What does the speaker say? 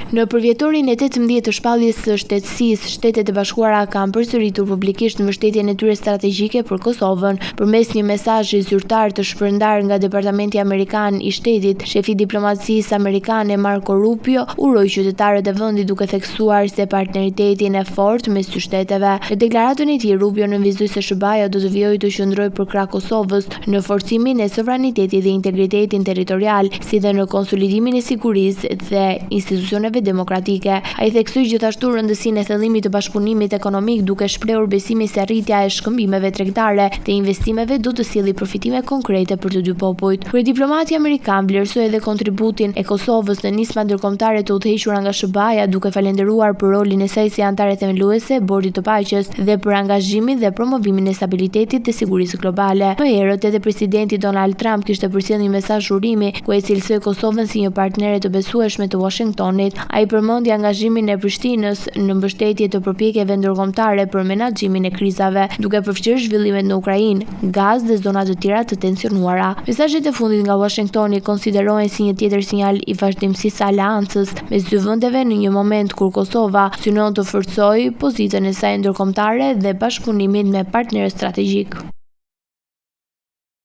Në përvjetorin e 18 të shpalljes së shtetësisë, Shtetet e Bashkuara kanë përsëritur publikisht mbështetjen e tyre strategjike për Kosovën. Përmes një mesazhi zyrtar të shpërndarë nga Departamenti Amerikan i Shtetit, shefi i diplomacisë amerikane Marco Rubio uroi qytetarët e vendit duke theksuar se partneritetin e fortë mes dy shteteve. Në deklaratën e tij, Rubio nënvizoi se SHBA-ja do të vijojë të qëndrojë përkrah Kosovës në forcimin e sovranitetit dhe integritetin territorial, si dhe në konsolidimin e sigurisë dhe institucioneve demokratike. Ai theksoi gjithashtu rëndësinë e thellimit të bashkëpunimit ekonomik, duke shprehur besimin se rritja e shkëmbimeve tregtare dhe investimeve do të sjellë përfitime konkrete për të dy popujt. Kryediplomati amerikan vlerësoi edhe kontributin e Kosovës në nismat ndërkombëtare të udhëhequra nga SHBA-ja, duke falënderuar për rolin e saj si anëtare themeluese e Bordit të Paqes dhe për angazhimin dhe promovimin e stabilitetit dhe sigurisë globale. Më herët, edhe presidenti Donald Trump kishte përcjellë një mesazh urimi, ku e cilësoi Kosovën si një partnere të besueshme të Uashingtonit. Ai përmendi angazhimin e Prishtinës në mbështetje të përpjekjeve ndërkombëtare për menaxhimin e krizave, duke përfshirë zhvillimet në Ukrainë, Gazë dhe zona të tjera të tensionuara. Mesazhet e fundit nga Uashingtoni konsiderohen si një tjetër sinjal i vazhdimësisë së aleancës mes dy vendeve në një moment kur Kosova synon të forcojë pozitën e saj ndërkombëtare dhe bashkëpunimin me partnerët strategjikë.